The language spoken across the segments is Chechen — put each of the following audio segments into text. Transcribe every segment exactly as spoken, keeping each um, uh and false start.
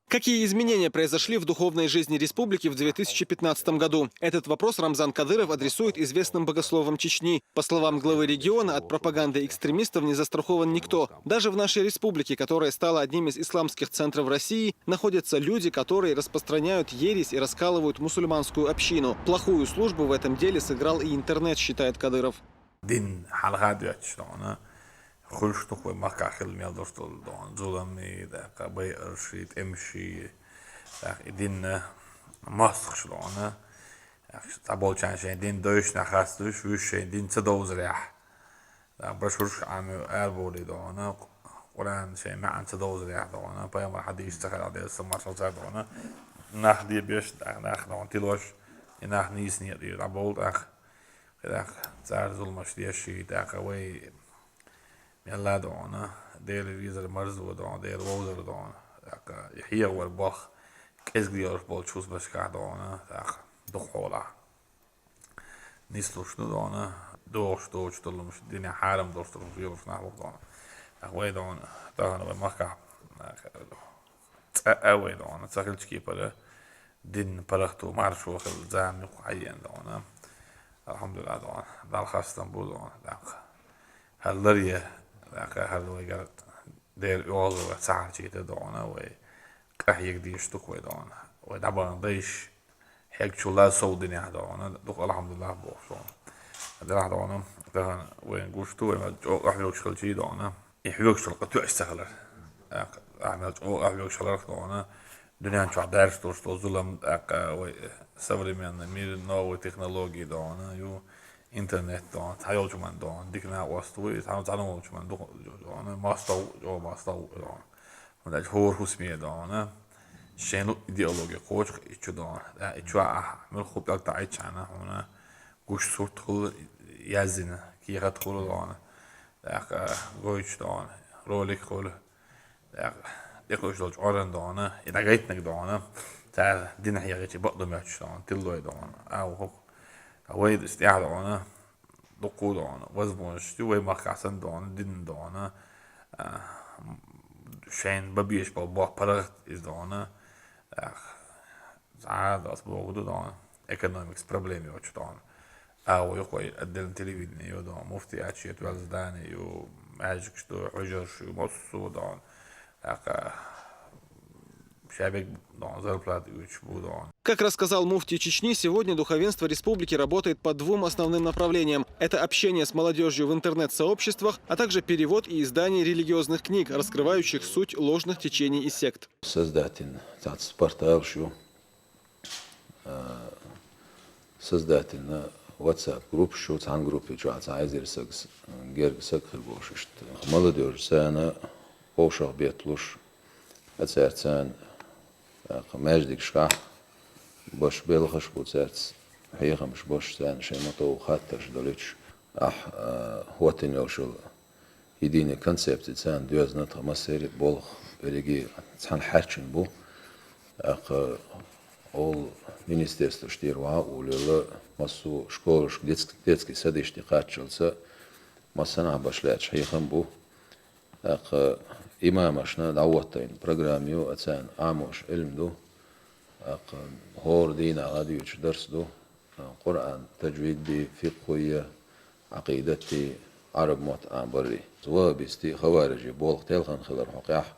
Какие изменения произошли в духовной жизни республики в две тысячи пятнадцатом году? Этот вопрос Рамзан Кадыров адресует известным богословам Чечни. По словам главы региона, от пропаганды экстремистов не застрахован никто. Даже в нашей республике, которая стала одним из исламских центров России, находятся люди, которые распространяют ересь и раскалывают мусульманскую общину. Плохую службу в этом деле сыграл и интернет, считает Кадыров. Дин хьалха доьтташ доӀана, хуьлуш ду-кх вай махкахь хила мел долуш долу доӀана, зуламий, тӀаккха байарший, тӀемаший, тӀаккха и динна мостагӀаш доӀана. Цхьаболчарна шайн дин дойшнехь хастуш, вуьш шайн дин ца довзарехь. ТӀаккха башхурш Ӏамий арабовлий доӀана, Къуръан шайн маьӀна ца довзарехь доӀана, пайхамар хьадийш ца хилахь, Делан салам-маршалла цунна доӀана, нах лебеш, нах доӀана тилош, и нах нийса некъа тӀера дӀабовла тӀаккха. ТӀаккха цара зуламаш деш, тӀаккха вай мелла а доӀана, Дела везар марзо доӀана, Дела вовзар доӀана. ТӀаккха и хьехавар болх кӀезиг лелош болчу хӀусамашкахь доӀана, тӀаккха дукха хьолахь. Нислуш ду доӀана, догӀуш доцу долу хӀумнаш, динехь хьарам долуш долу хӀумнаш лелош нах бу доӀана. ТӀаккха вай доӀана, тахана вай махкахь цкъа а вай доӀана ца хилча кепара, динна паргӀато, маршо хилла зама юкъа хьаеана доӀана. Алхьамдулиллахь доӀана, Далла хастам бу доӀана, тӀаккха. ХӀара ларъян, тӀаккха хӀара вайгара Дела оьгӀазло вай ца хьарчийта доӀана, вай къахьега дезаш ду-кх вай доӀана. Вай дӀабахана дайша хьегначул а сов динехь доӀана, дукха алхьамдулиллахь бохуш доӀана. Делахь доӀана, тахана вайна гуш ду, вай мел чӀогӀа къахьоьгуш хилчий доӀана. И хьоьгуш долу къа тоьаш ца хилар. ТӀаккха ахь мел чӀогӀа къахьоьгуш хиларх доӀана, дуьнен чохь даьржаш долуш долу зулам, тӀаккха вай современный мир, новые технологии доӀана, ю интернет доӀана, цхьайолчу хӀуманна доӀана, дика накъост ву, и цхьана, цхьана волчу хӀуманна дукха доӀана, мостагӀа ву, чӀогӀа мостагӀа ву доӀана. ХӀунда аьлча хӀора хӀусаме доӀана, шайн луъу идеологи кхочух и чу доӀана. ТӀаккха и чохь ахь муьлхха пӀелг таӀийчхьана, хьуна гуш сурт хуьлу, яздина кехат хуьлу доӀана. ТӀаккха гойтуш доӀана, ролик хуьлу. ТӀаккха тӀекхуьуш долчу Ӏоран доӀана, и дӀагайтинарг доӀана, цара дин хьехийча бакъду моьттуш доӀана, тиллой доӀана, а ву хӀокху. Ткъа вай стехь доӀана, дуккха а доӀана, возможность ю вай махкахь санна доӀана, динна доӀана, а, шайна бан безаш болу болх паргӀат иза доӀана, а, цхьа а дас боху ду доӀана, экономикас проблема йоцуш доӀана. А ву юкъа отдельно телевидение ю доӀана, муфтият шен тоьлла здание ю, маьждигаш ду, хьуьжарш ю, массо а доӀана. ТӀаккха шаберг доӀана, зарплата оьцуш бу доӀана. Как рассказал муфтий Чечни, сегодня духовенство республики работает по двум основным направлениям. Это общение с молодёжью в интернет-сообществах, а также перевод и издание религиозных книг, раскрывающих суть ложных течений и сект. Создательно цхьацца порталаш ю, а, создательно WhatsApp группаш ю, цхьана группе чохь цхьа эзар саг, герга саг хир болуш иштта. Молодёжь царна вовшах бетталуш, а цаьрца царна, тӀаккха маьждигашкахь баш белхаш бу цаьрца, хьехамаш баш царна шайн ма-тов хаттарш долуьйтуш. Ахь, а, хӀоттийна йолуш йолу единая концепция царна доьзна тхан массеран а болх, берриге цхьаьна хьаьрчина бу. ТӀаккха олу министерстваш тӀера ваха а волавелла, массо а школашка, детск-, детский садиш тӀе кхаччалца, массанхьа баш лаьтташ хьехам бу. ТӀаккха имамашна дӀахӀоттийна программа ю, а царна Ӏамош Ӏилма ду. ТӀаккха хӀора дийнахь ладуьйцуш дарс ду. Къуръан, таджвид бен, фикъхӀ бен, Ӏакъидат бен, Ӏараб мотт Ӏамбар бен. Ваххабистийн, хаварижийн болх телхина хилар хьокъехь,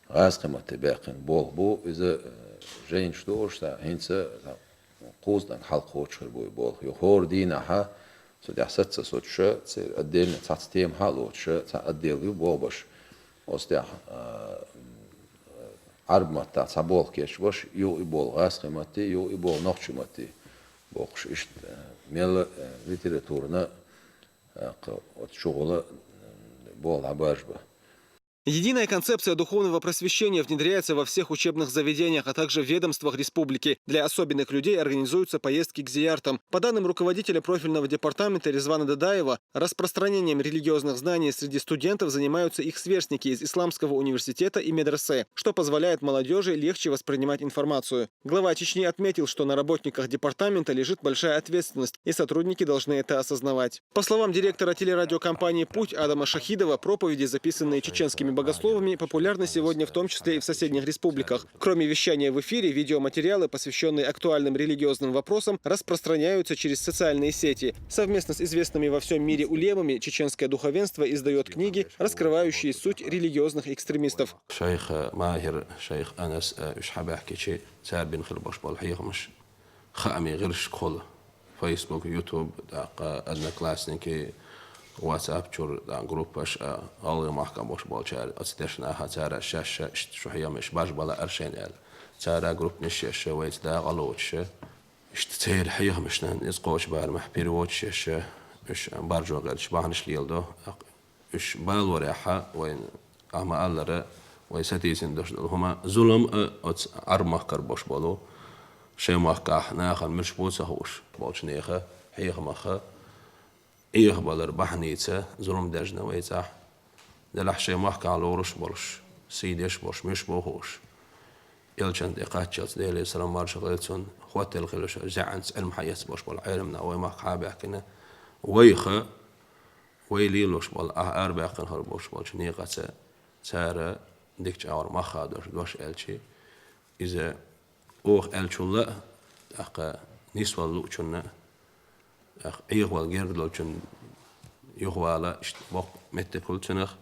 гӀазкхийн матте баьккхина болх бу. Иза, э, жайнаш ду уьш, цхьа, хӀинца, цхьа, кхузткъанга хьалха кхочуш хир бу и болх. Юха хӀора дийнахьа, цу тӀехь саца соцуша, церан отдельно цхьацца тема хьа а лоцуша, цхьа отдел ю боху баш. Оцу тӀехь, а, Ӏарб маттахь цхьа болх кечбаш, юха и болх гӀазкхийн матте, юха и болх нохчийн матте боккхуш иштта, мелла а литературна, а, кха, оцу чугӀула, а, болх дӀабажба. Единая концепция духовного просвещения внедряется во всех учебных заведениях, а также ведомствах республики. Для особенных людей организуются поездки к зияртам. По данным руководителя профильного департамента Резвана Дадаева, распространением религиозных знаний среди студентов занимаются их сверстники из Исламского университета и медресе, что позволяет молодёжи легче воспринимать информацию. Глава Чечни отметил, что на работниках департамента лежит большая ответственность, и сотрудники должны это осознавать. По словам директора телерадиокомпании «Путь» Адама Шахидова, проповеди, записанные чеченскими Богословами популярны сегодня в том числе и в соседних республиках. Кроме вещания в эфире, видеоматериалы, посвященные актуальным религиозным вопросам, распространяются через социальные сети. Совместно с известными во всем мире улемами чеченское духовенство издает книги, раскрывающие суть религиозных экстремистов. Шайх Магьир, шайх Анас, уьш хьабаьхкичи, цар бина хила бош бола хьехамаш хаамий гӀирсашка хул. Facebook, YouTube, тӀаккха Одноклассники, WhatsApp чура, тӀаккха группаш, а, гӀалгӀай махкахь бош болчара, оцу дешнаха цара шаьш иштта шу хьехамаш бажа бала аршен аьлла. Цара группанаш еш, вайца дакъа лоцуш, иштта церан хьехамашна иза кхочу барамехь переводаш еш, уьш баржо гӀерташ бахьанаш леладо. Уьш балорехьа вайна, ахьа ма-аллара, вай сатийсина дош долу хӀума, зулам а оцу Ӏарб-махкара бош болу, шайн махкахь нахана муьлш бу ца хууш болчу нехан хьехамах Ӏехабалар бахьаница зулам даьжна вайцахь. Делахь шайн махкахь лоруш а болуш, сий деш а болуш, муьлш бу хууш. Элчанна тӀе кхаччалц, Делера салам маршалла хуьлда цунна, хӀоттаелла хилла шайн зӀеанца Ӏилма хьаэцна бош болу Ӏеламнах вай махкахьа а баьхкина, вайха, вай лелош болу, ахьа арабаьккхина хир болуш болчу некъаца цара дикачу агӀор мах хадош дош аьлчи, иза оха аьллачул а, тӀаккха нисвала луучунна а, тӀаккха Ӏехавала герга долчунна юхавала, иштта боккха меттиг хуьлу цунах.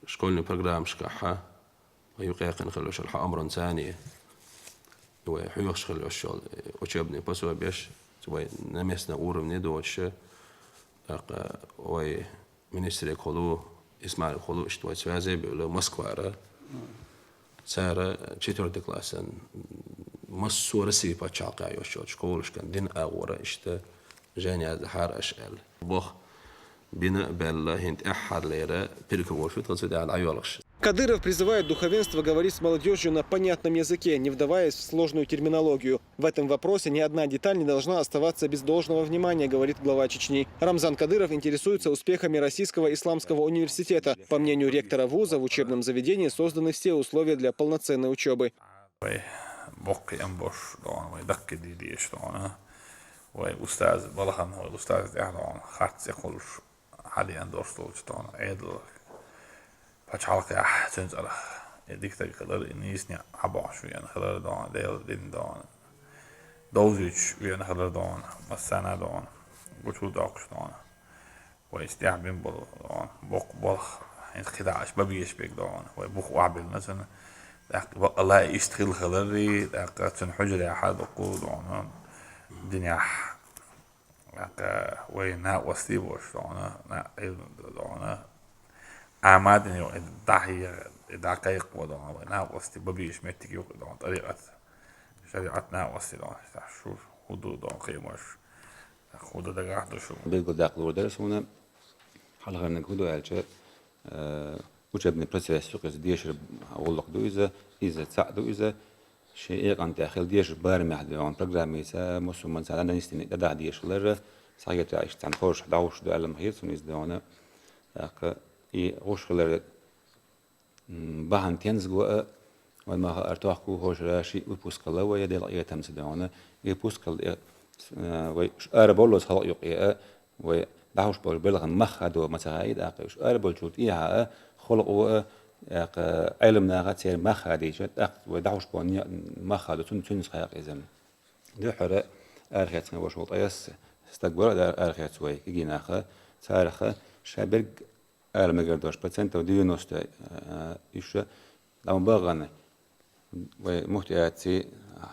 Школьный программашкахьа вай юкъаьккхина хилла йолу хьо Омран Цани, вай хьоьхуш хилла йолу учебный пособиеш, вай на местном уровне доцуш, тӀаккха вай министрегахула, Исмаилгахула, иштта вай связь бевлла Москвара. Цара четвёртый классан массо а Россия пачхьалкхехь йолчу школашкан дин агӀора иштта жайна яздахьара аша аьлла. Боху бина а баьлла, хӀинца тӀаьххьарлера пирка вовшуьйту цу тӀехь дӀайоьлхуш. Кадыров призывает духовенство говорить с молодёжью на понятном языке, не вдаваясь в сложную терминологию. В этом вопросе ни одна деталь не должна оставаться без должного внимания, говорит глава Чечни. Рамзан Кадыров интересуется успехами Российского исламского университета. По мнению ректора вуза, в учебном заведении созданы все условия для полноценной учёбы. Вай боккха ям бош дона, вай даккхий дийдеш дона. Вай устаз балхана, вай устаз тӀехь дона, хатта цӀе кхуллуш, хьалиан дош долчу дона, Ӏедал пачхьалкхехь цуьнан цӀарах. И дика стаг хилар, и нийсане хьабохуш веана хилар дона, Делан дин дона. Довзуьйтуш веана хилар дона, массарна а дона, гучу доккхуш дона. Вай стехь бина болу дона, боккха болх, хӀинца кхидӀа аша бан безаш берг дона. Вай бух охьабиллина цуьнан, тӀаккха бакъалла иштта хилла хиларий, тӀаккха цуьнан хьуьжарехь а дуккху дона, динехь, тӀаккха вай накъостий бош дона, на-, дона. Амма дина йо, и дӀахье, и дӀакхайкхо дона, вай накъостий бан безаш меттиг юкъа дона, тӀарикъат, шариӀат накъостий дона, шу хӀун ду дона кхиамаш. ХӀун дан дагахь ду шуна? Билгалдаккха лур дара суна, хьалхарниг хӀун ду аьлча, э, учебный процесс ю иза, дешар гӀуллакх ду иза, иза цхьаъ ду иза, шен экъан тӀехь хила дешар барамехь дона, программица, мусулманца, дӀанисдина, дӀадахьа дешалара, схьагетта иштта цхьана хорша дӀахьуш ду аьлла ма хета суна иза дона. ТӀаккха и гӀуш хилар М, бахьана тензаго а, вай ма хаара тохку хӀокху шарахь шиъ выпускал а вай, Делан къинхетамца дона. И выпускал, э, вай ара боллалц халкъ юкъе а, вай дӀахьуш болчу белхан мах хадо ма ца хаий тӀаккха. Уьш ара болчул тӀехьа а, халкъо а, тӀаккха Ӏеламнаха а церан мах хадийча, тӀаккха вай дӀахьуш болу не-, мах хадо, цунна, цуьнца кхайкха иза. Дуьххьара арахецна ваша волу ткъайесна стаг вара а арахец вай, кегий нах а, царах а ша берг ала мегар долуш, процентов девяносто, э, уьш дӀа ма баххана, вай муфтиятций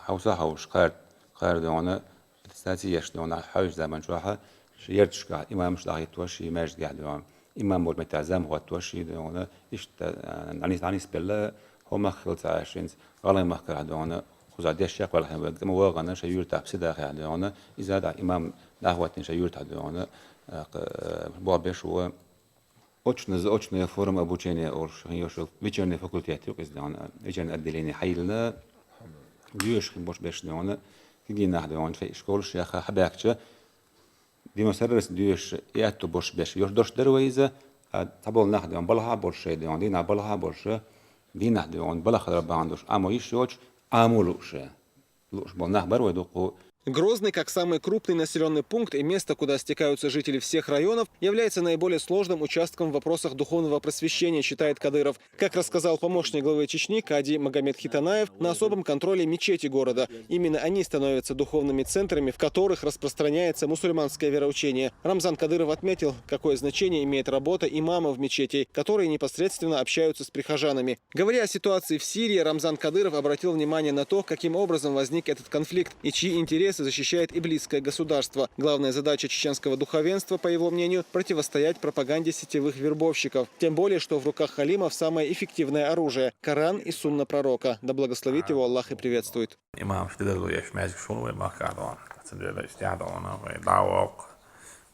хьовса хьовсуш кхара, кхара догӀана, аттестаци еш догӀана, хьаьвзачу заман чохь а, шайн ярташкахь имамаш дӀахӀиттош, шайн маьждигехь догӀана, имам болчу меттехь зам хӀоттош, шайн догӀана, иштта, э, дӀанис-, дӀанисбелла, хӀокху махкахь хилла ца Ӏаш хӀинца, гӀалгӀай махкара догӀана, кхузахь деш чекхваьлла хьайн вай, тӀе ма вахана, шайн юьртахь Псидахехь догӀана, иза дӀа имам дӀахӀоттийна шайн юьртахь догӀана, э, боху беш ву. Очно-заочная форма обучения олуш хӀун йолуш йолу вечерний факультет ю-кх иза догӀана, вечерний отделение хьайиллина, доьшуш хин болуш берш догӀана, кегий нах догӀана, шайн школаш яха хьабаьхкича, диман сарралц доьшуш и аьтту болуш берш йолуш долуш дара вай иза, а цхьаболу нах догӀана, балхахь а болуш шайн догӀана, дийнахь балхахь а болуш, дийнахь догӀана, балхах хилар бахьана долуш, Ӏамо йиш йоцуш, Ӏамо лууш. Лууш болу нах бара вай дуккха. Грозный, как самый крупный населенный пункт и место, куда стекаются жители всех районов, является наиболее сложным участком в вопросах духовного просвещения, считает Кадыров. Как рассказал помощник главы Чечни Кади Магомед Хитанаев, на особом контроле мечети города. Именно они становятся духовными центрами, в которых распространяется мусульманское вероучение. Рамзан Кадыров отметил, какое значение имеет работа имамов мечетей, которые непосредственно общаются с прихожанами. Говоря о ситуации в Сирии, Рамзан Кадыров обратил внимание на то, каким образом возник этот конфликт и чьи интересы защищает иблисское государство. Главная задача чеченского духовенства, по его мнению, противостоять пропаганде сетевых вербовщиков. Тем более, что в руках халимов самое эффективное оружие — Коран и Сунна Пророка. Да благословит его Аллах и приветствует. Имам, что делал, я шмясь шел, вы махадон. Цендели стядона, вы дауок.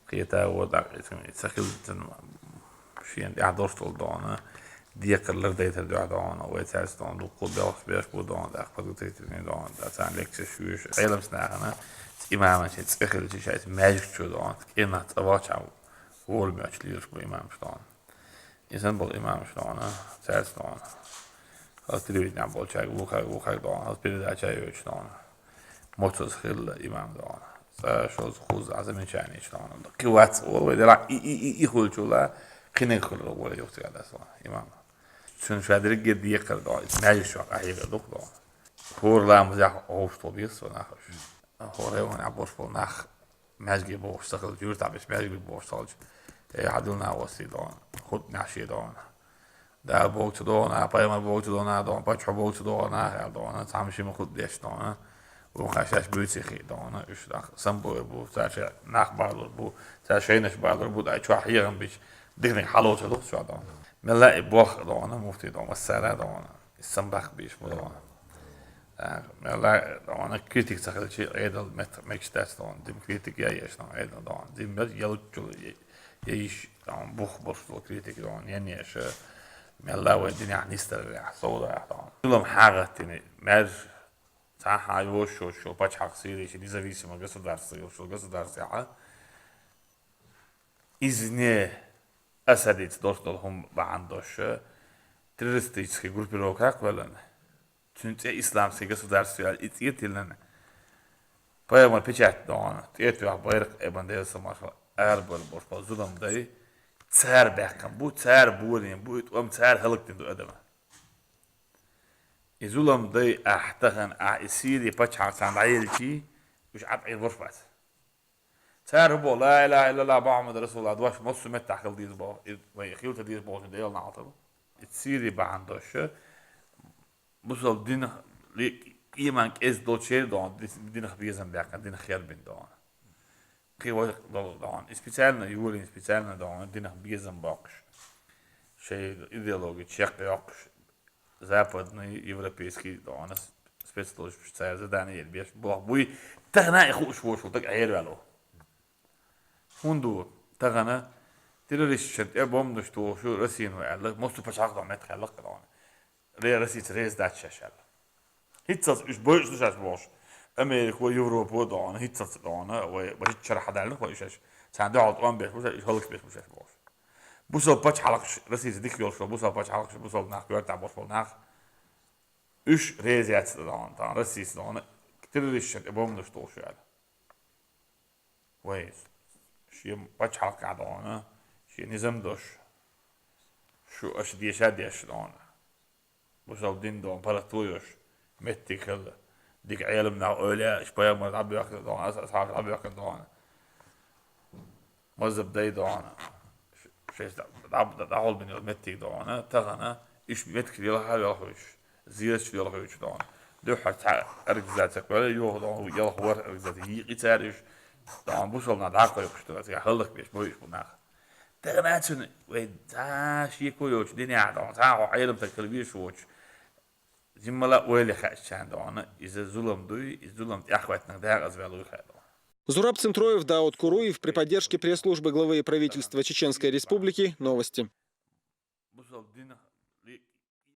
Кхета вот так, и сахил шен тӀехь дош долу дона, декхар лардайтар дуьхьа дона, вай цаьрца дона, дуккха белхаш беш бу дона, тӀаккха подготовительный дона, да, царна лекцеш юьйш, Ӏеламс нахана, имаман шен цӀе хилча, шайца маьждиг чу дона, кӀенах цӀа вахча, волу моьттуш лелаш бу имамаш дона. Иза болу имамаш дона, цаьрца дона. Хаза телевиденехь болчаьрга, вукхарга, вукхарга дона, хаза передача йойтуш дона. Моцаза хилла имам дона. Цкъа шозза, кхузза замечаниеш дона. Кхин вац олу вай делахь, и, и, и, и хуьлучула, кхиниг хуьлура вай юхтигахь дас ван имам. Цуьнан ша дерриге декхар дона, иза маьждиг чохь къахьега дукха дона. ХӀора ламазехь гӀовш тхо беза со нах уьш. ХӀора хӀеванехь болуш болу нах маьждиге бохуш ца хилча, юьртахь беш маьждиге бохуш ца хилча, э, хьан дилна вассий дона, хутбанехь шен дона. Дала боху ца дона, пайхамар боху ца дона, дона, паччахьо боху ца дона, аьлла дона, цхьамма шимма хутба деш дона. Вукхара шаьш буьйций хи дона, уьш нах самбойр бу, цара шайн нах балор бу, цара шайнаш балор бу, дай чохь хьехам бича, диканиг хьало ца духу чохь дона. Мелла и боху дона, муфтий дона, массара дона. Сан баккха бийш бу дона. А, мелла дона критик ца хилча, Ӏедал мет-, мегаш дац дона, дим критик я еш дона, Ӏедал дона. Дим мет ялуччул я, я йиш дона, бух болуш долу критик дона, я неша. Мелла вай динехь нисдарехь, совдарехь дона. Зулам хьагӀаттина, маьрша цхьа хьан йош йоцуш йолу пачхьалкх Сирийчу независимое государство йолуш йолу государствехьа, изне Асадица долуш долу хӀума бахьана долуш, террористический группировка кхоьллина. Цуьнан цӀе исламский государство аьлла и цӀе тиллина. Пайхамар печать дона, тӀе а тоьхна байракх а эбан Делан салам маршалла арабевлла болуш болу зулам дай, цара баьккхина бу, цара болийна бу, и тӀом цара хӀаллакдина ду адама. И зулам дай ахь тахана, ахь и Сирий пачхьалкх царна дӀаелчий, уьш Ӏад Ӏийр варш бац. Цара хӀун боху, ла илаха иллаллах Мухьаммад расулуллах дош массо а меттахь хила деза боху, и вай хила ца деза бохучун Делан нахьал тарло. И Сирий бахьана дош, бусалба динах ли-, иман кӀезиг долчеран дона, динах безам баьккхина, динах хербина дона. Кхин вай долу дона. И специально юлийна, специально дона, динах безам боккхуш. Шайн идеологи чекхйоккхуш, западный, европейский дона спецслужбаш цара задание яр беш боху буй, тахана и хууш вошул даг Ӏерваьлло. ХӀунда ду, тахана террористашна тӀе бомбанаш тухуш ю Россина аьлла, массо а пачхьалкх дона меттахь аьлла дона. Ре-, Россица реза дац шаьш аьлла. ХӀинццалц уьш бойуш ду шаьш бохуш. Америко, Европо дона, хӀинццалц дона, вай, вай хӀинца шарахь хьадаьллина вай уьш шаьш. Царна дуьхьал тӀом беш бу шаьш, уьш хӀаллакбеш бу шаьш бохуш. Бусалба пачхьалкхаш, Россица дика йолуш, бусалба пачхьалкхаш, бусалба нах, коьртахь болуш болу нах. Уьш реза яц дона, тахана Россица дона, террористашна тӀе бомбанаш тухуш ю аьлла. Вай, шен пачхьалкхехь дона, шен низам дош, шу аша деша а деш дона. Бусалба дин дона, паргӀато йош, меттиг хилла. Дика Ӏеламнах, эвлаяаш, пайхамар дӀабоьхкина дона, ас-, асхьабаш дӀабоьхкина дона. Мазхаб дай дона. Шайца дӀа-, дӀа-, дӀахьулбина йолу меттиг дона. Тахана, уьш меттиг елха а йолхуьйтуш, зераш а йолхуьйтуш дона. Дуьххьара цхьа организация кхоьллина, йоху дона, ялх ворхӀ организация йийкъи цара уьш. Дона бусалба нах дӀакхойкхуш ду, цигахь хӀаллакбеш бойуш бу нах. Тахана цуьнан вай цхьа шеко йоцуш динехь дона, цхьа хьо Ӏеламстаг хила везаш воцуш, жиммала ойла хаьаш чарна дона, иза зулам дуй, иза зулам тӀехь хӀоьттинарг дакъаза ваьлла вуй хаьа дона. Зураб Центроев, Дауд Куруев при поддержке пресс-службы главы и правительства Чеченской Республики. Новости. Бусалба динах